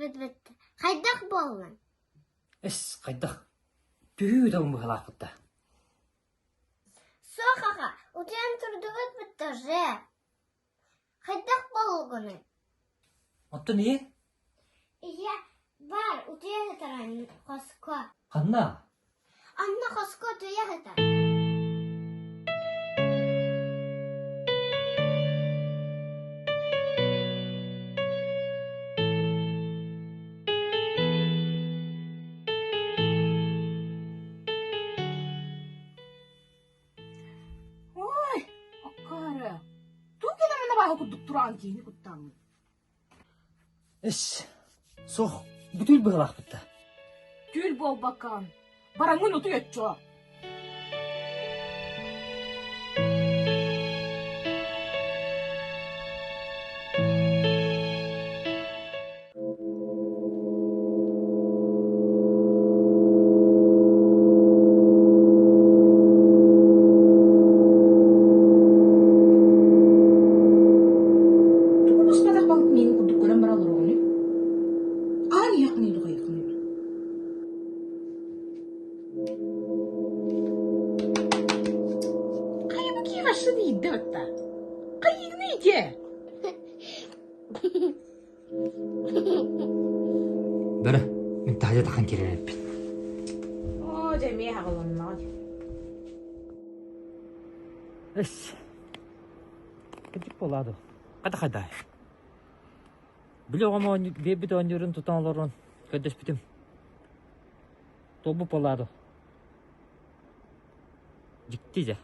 Турдубут бытта. Хайдах буоллуҥ? Эс, хайдах? Түһүү ыытабын быһалаахпыт да. Суох аҕа, утуйан турдубут бытта уже. Хайдах буоллугунуй? Оттон ийэ? Ийэ баар утуйа сытар хоско. Ханна? Анна хоско утуйа сытар. Ой, аккаары, туох гынаммын абааһы курдук тураан киһини куттааммын. Эс, суох, бүтүүл быһалаахпыт да. Түүл буолбаккаҕын, бараҥҥын утуй оччоо. Тугу буспатах балык миигин курдук көрөн баран олороҕунуй? Хаһан иһиэххиний дуу хайыаххыный дуу? Хайа бу киһи харшы диирдэ батта. Хайыгыный ити? Бөрө, мин таһырдьа тахан киирэр эбиппин. Оо, дьэ эмиэ аҕаланнаҕа дии. Эс, кырдьык буолаа дуо? Хата хайдай. Били оҕом биэрбит оонньуурун тутан олорон көрдөспүтүм. Туолбут буолаа дуо? Дьикти дьэ.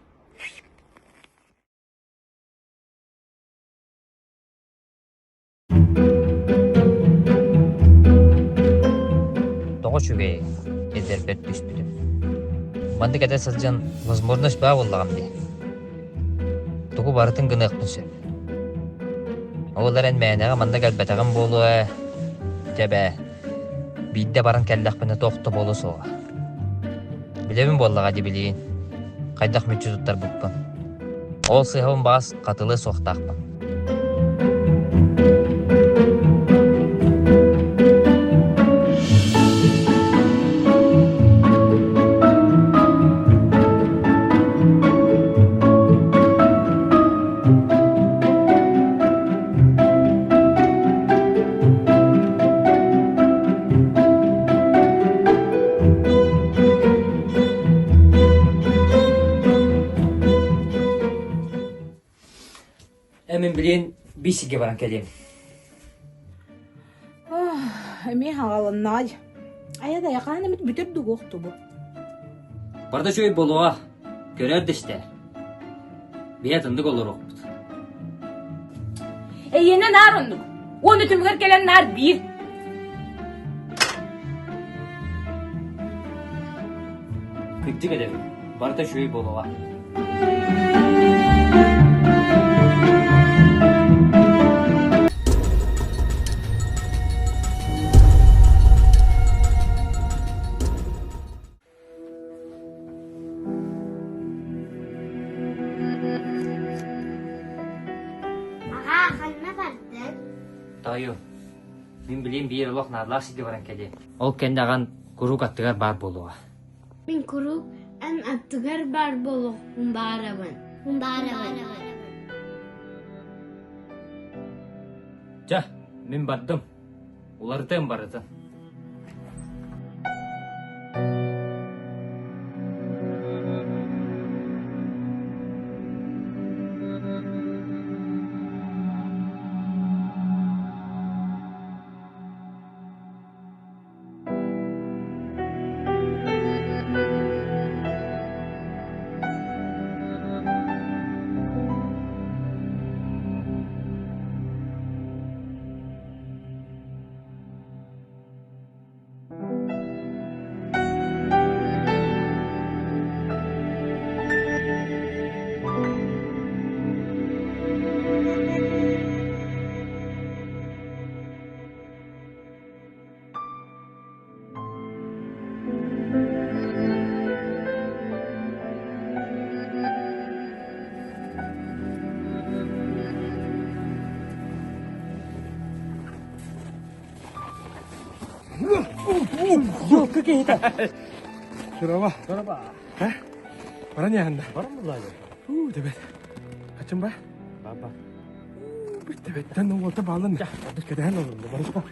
Тоҕо үчүгэй эдэрбэр түспүтүм. Маннык этэ сылдьан возможность баа буоллаҕым дии. Тугу барытын гыныахпын сөп. Ол эрэн мээнэҕэ манна кэлбэтэҕим буолуо ээ. Дьэ бээ, биирдэ баран кэллэхпинэ туох да буолуо суоҕа. Билэбин буоллаҕа дии билигин, хайдах мүччү туттарбыппын. Ол сыыһабын баҕас хатылыа суохтаахпын. Ээ мин билигин биир сиргэ баран кэлиэм. Эмиэ хаҕаланнаҕай. Айа да хаһан эмит бүтэр дугуох тубу. Барыта үчүгэй буолуоҕа. Көрөөр да истээр. Биһи атыннык олоруохпут. Эйиэнэ наар оннук. Уонна түмүгэр кэлэн наар биир. Кырдьык этэбин, барыта үчүгэй буолуоҕа. Аҕаа, ханна бардыҥ? Тоойуом, мин билигин биир олох наадалаах сиргэ баран кэлиэм. Ол кэннэ аҕан куруук аттыгар баар буолуоҕа. Мин куруук эн аттыгар баар буолуохпун баарабын. Баарабын. Чэ, мин бардым. Уларытыам барытын. Ёлка киһитэ. Сураба. Сураба. Ха? Баран яһанда. Баран буллаады. Уу, тебет. Хачын ба? Баба. Тебеттен оолта баалан. Кэтэһэн олордо. Барыспа.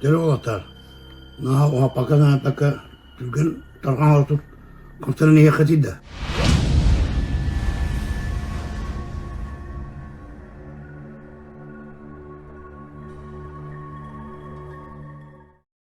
Дьэ уолаттар, наһаа уһаппакка-наһаппакка түргэн тарҕаан олорбут хамсанан иһиэххэ тиийдэ.